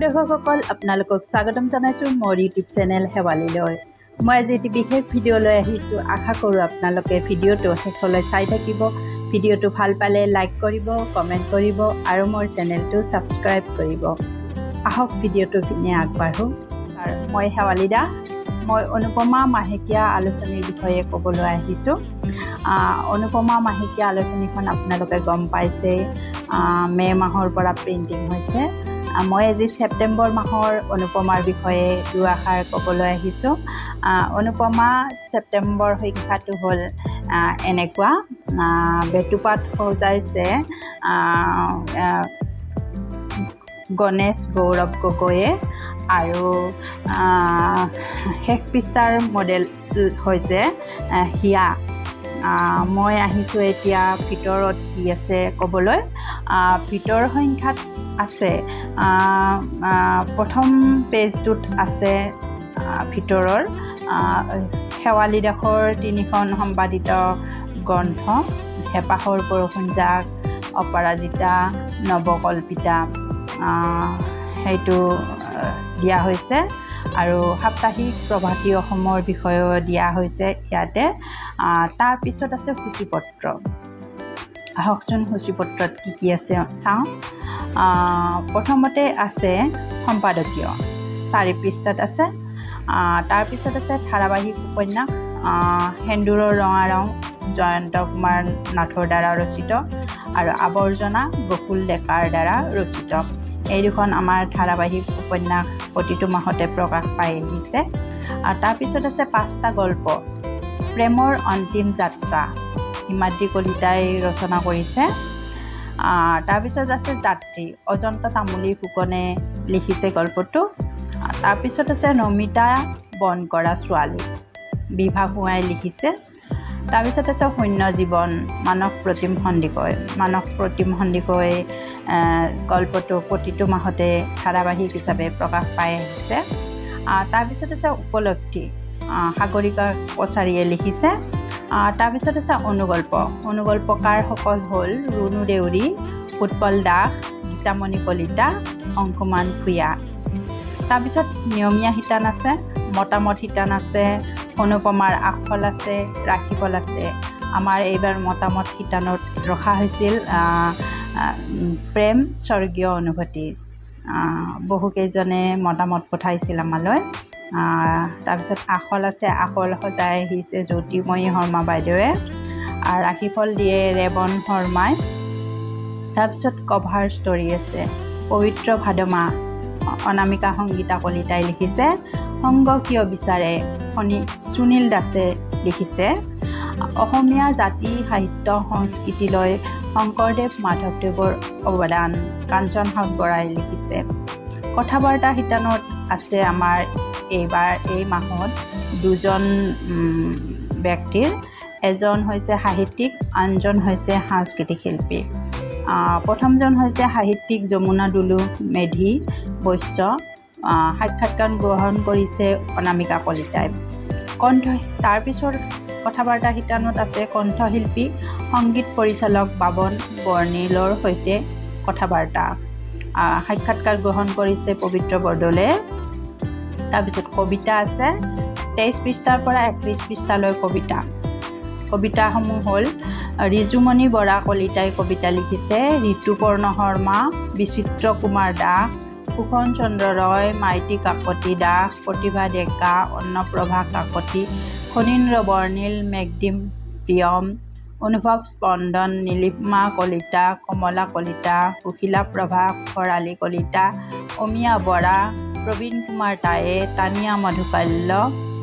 দৰ্শকসকল, আপোনালোকক স্বাগতম জনাইছোঁ মোৰ ইউটিউব চেনেল শেৱালীলৈ। মই আজি এটি বিশেষ ভিডিঅ' লৈ আহিছোঁ। আশা কৰোঁ আপোনালোকে ভিডিঅ'টো শেষলৈ চাই থাকিব। ভিডিঅ'টো ভাল পালে লাইক কৰিব, কমেণ্ট কৰিব আৰু মোৰ চেনেলটো ছাবস্ক্ৰাইব কৰিব। আহক, ভিডিঅ'টো পিনে আগবাঢ়োঁ। আৰু মই শেৱালী দাস। মই অনুপমা মাহেকীয়া আলোচনীৰ বিষয়ে ক'বলৈ আহিছোঁ। অনুপমা মাহেকীয়া আলোচনীখন আপোনালোকে গম পাইছেই, মে' মাহৰ পৰা প্ৰিণ্টিং হৈছে। মই আজি ছেপ্টেম্বৰ মাহৰ অনুপমাৰ বিষয়ে দুআষাৰ ক'বলৈ আহিছোঁ। অনুপমা ছেপ্টেম্বৰ সংখ্যাটো হ'ল এনেকুৱা। বেটুপাত সজাইছে গণেশ গৌৰৱ গগৈয়ে আৰু শেষ পৃষ্ঠাৰ মডেল হৈছে হিয়া। মই আহিছোঁ এতিয়া ভিতৰত কি আছে ক'বলৈ। ভিতৰ সংখ্যাত আছে, প্ৰথম পেজটোত আছে ভিতৰৰ শেৱালী দাসৰ তিনিখন সম্পাদিত গ্ৰন্থ, হেঁপাহৰ বৰষুণজাক, অপৰাজিতা, নৱকল্পিতা, সেইটো দিয়া হৈছে। আৰু সাপ্তাহিক প্ৰভাতী অসমৰ বিষয়েও দিয়া হৈছে ইয়াতে। তাৰপিছত আছে সূচীপত্ৰ। আহকচোন, সূচীপত্ৰত কি কি আছে চাওঁ। প্ৰথমতে আছে সম্পাদকীয়, 4 পৃষ্ঠাত আছে। তাৰপিছত আছে ধাৰাবাহিক উপন্যাস সেন্দুৰৰ ৰঙা ৰং, জয়ন্ত কুমাৰ নাথৰ দ্বাৰা ৰচিত, আৰু আৱৰ্জনা, গকুল ডেকাৰ দ্বাৰা ৰচিত। এই দুখন আমাৰ ধাৰাবাহিক উপন্যাস প্ৰতিটো মাহতে প্ৰকাশ পাই আহিছে। তাৰপিছত আছে পাঁচটা গল্প। প্ৰেমৰ অন্তিম যাত্ৰা, হিমাদ্ৰী কলিতাই ৰচনা কৰিছে। তাৰপিছত আছে যাত্ৰী, অজন্তা তামুলী ফুকনে লিখিছে গল্পটো। তাৰপিছত আছে নমিতা বন কৰা ছোৱালী, বিভা গোঁহাই লিখিছে। তাৰপিছত আছে শূন্য জীৱন, মানস প্ৰতিম সন্দিকৈ। মানস প্ৰতিম সন্দিকৈ গল্পটো প্ৰতিটো মাহতে ধাৰাবাহিক হিচাপে প্ৰকাশ পাই আহিছে। তাৰপিছত আছে উপলব্ধি, সাগৰিকা কছাৰীয়ে লিখিছে। তাৰপিছত আছে অনুগল্প। অনুগল্পকাৰসকল হ'ল ৰুণু দেউৰী, উৎপল দাস, গীতামণি কলিতা, অংশুমান ভূঞা। তাৰপিছত নিয়মীয়া শিতান আছে, মতামত শিতান আছে, অনুপমাৰ আখল আছে, ৰাশিফল আছে। আমাৰ এইবাৰ মতামত শিতানত ৰখা হৈছিল প্ৰেম স্বৰ্গীয় অনুভূতি। বহুকেইজনে মতামত পঠাইছিল আমালৈ। তাৰপিছত আখল আছে। আখল সজাই আহিছে জ্যোতিৰ্ময়ী শৰ্মা বাইদেৱে আৰু ৰাশিফল দিয়ে ৰেৱন শৰ্মাই। তাৰপিছত কভাৰ ষ্টৰী আছে, পবিত্ৰ ভাদ মাহ, অনামিকা সংগীতা কলিতাই লিখিছে। সংগ কিয় বিচাৰে, শনি সুনীল দাসে লিখিছে। অসমীয়া জাতি সাহিত্য সংস্কৃতিলৈ শংকৰদেৱ মাধৱদেৱৰ অৱদান, কাঞ্চন হাক বৰাই লিখিছে। কথা বাৰ্তা শিতানত আছে আমাৰ এইবাৰ এই মাহত দুজন ব্যক্তিৰ। এজন হৈছে সাহিত্যিক, আনজন হৈছে সাংস্কৃতিক শিল্পী। প্ৰথমজন হৈছে সাহিত্যিক যমুনা দুলু মেধি বৈশ্য। সাক্ষাৎকাৰ গ্ৰহণ কৰিছে অনামিকা কলিতাই। কণ্ঠ তাৰপিছত কথা বাৰ্তা শিতানত আছে কণ্ঠশিল্পী, সংগীত পৰিচালক বাবন বৰ্ণিলৰ সৈতে কথা বাৰ্তা। সাক্ষাৎকাৰ গ্ৰহণ কৰিছে পবিত্ৰ বৰদলৈয়ে। তাৰপিছত কবিতা আছে, 23 পৃষ্ঠাৰ পৰা 31 পৃষ্ঠালৈ কবিতা। কবিতাসমূহ হ'ল ৰিজুমণি বৰা কলিতাই কবিতা লিখিছে, ঋতুপৰ্ণ শৰ্মা, বিচিত্ৰ কুমাৰ দাস, ভূষণ চন্দ্ৰ ৰয়, মাইতী কাকতি দাস, প্ৰতিভা ডেকা, অন্নপ্ৰভা কাকতি, ফণীন্দ্ৰ বৰ্ণিল, মেঘদীপ প্ৰিয়ম, অনুভৱ স্পন্দন, নীলিমা কলিতা, কমলা কলিতা, সুশীলা প্ৰভা ভৰালী কলিতা, অমিয়া বৰা, প্ৰবীণ কুমাৰ টায়ে, তানিয়া মধুকাল্য,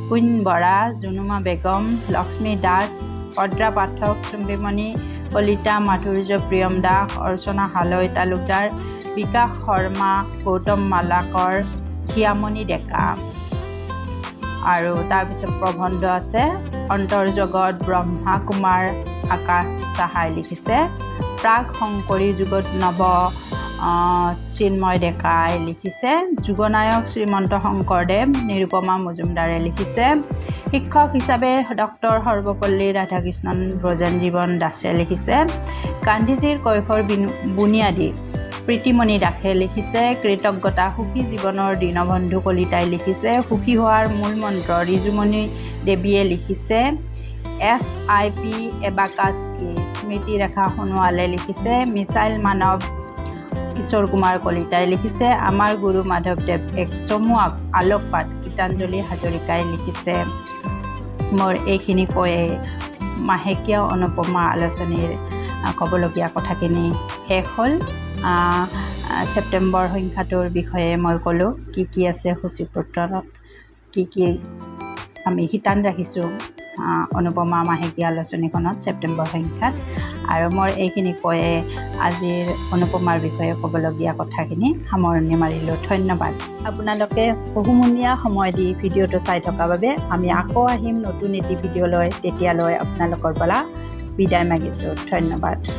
কুইন বৰা, জুনুমা বেগম, লক্ষ্মী দাস, ভদ্ৰা পাঠক, চুম্বীমণি কলিতা, মাধুৰ্য প্ৰিয়ম দাস, অৰ্চনা হালৈ তালুকদাৰ, বিকাশ শৰ্মা, গৌতম মালাকৰ, হিয়ামণি ডেকা। আৰু তাৰপিছত প্ৰবন্ধ আছে, অন্তৰ্জগত, ব্ৰহ্মা কুমাৰ আকাশ সাহাই লিখিছে। প্ৰাগ শংকৰী যুগত নৱ চিন্ময় ডেকাই লিখিছে। যুগনায়ক শ্ৰীমন্ত শংকৰদেৱ, নিৰুপমা মজুমদাৰে লিখিছে। শিক্ষক হিচাপে ডক্টৰ সৰ্বপল্লী ৰাধাকৃষ্ণন ব্ৰজেন জীৱন দাসে লিখিছে। গান্ধীজীৰ কৈশোৰ বুনিয়াদী, প্ৰীতিমণি দাসে লিখিছে কৃতজ্ঞতা সুখী জীৱনৰ দীনবন্ধু কলিতাই লিখিছে সুখী হোৱাৰ মূল মন্ত্ৰ ৰিজুমণি দেৱীয়ে লিখিছে এছ.আই.পি. এবাকাছ কি স্মৃতিৰেখা সোণোৱালে লিখিছে মিছাইল মানৱ কিশোৰ কুমাৰ কলিতাই লিখিছে আমাৰ গুৰু মাধৱদেৱ এক চমু আলোকপাত গীতাঞ্জলি হাজৰিকাই লিখিছে। মোৰ এইখিনি কৈয়ে মাহেকীয়া অনুপমা আলোচনীৰ ক'বলগীয়া কথাখিনি শেষ হ'ল। ছেপ্টেম্বৰ সংখ্যাটোৰ বিষয়ে মই ক'লোঁ, কি কি আছে সূচীপত্ৰত, কি কি আমি শিতান ৰাখিছোঁ অনুপমা মাহেকীয়া আলোচনীখনত ছেপ্টেম্বৰ সংখ্যাত। আৰু মোৰ এইখিনি কৈয়ে আজিৰ অনুপমাৰ বিষয়ে ক'বলগীয়া কথাখিনি সামৰণি মাৰিলোঁ। ধন্যবাদ। আপোনালোকে বহুমূলীয়া সময় দি ভিডিঅ'টো চাই থকাৰ বাবে। আমি আকৌ আহিম নতুন এটি ভিডিঅ' লৈ। তেতিয়ালৈ আপোনালোকৰ পৰা বিদায় মাগিছোঁ। ধন্যবাদ।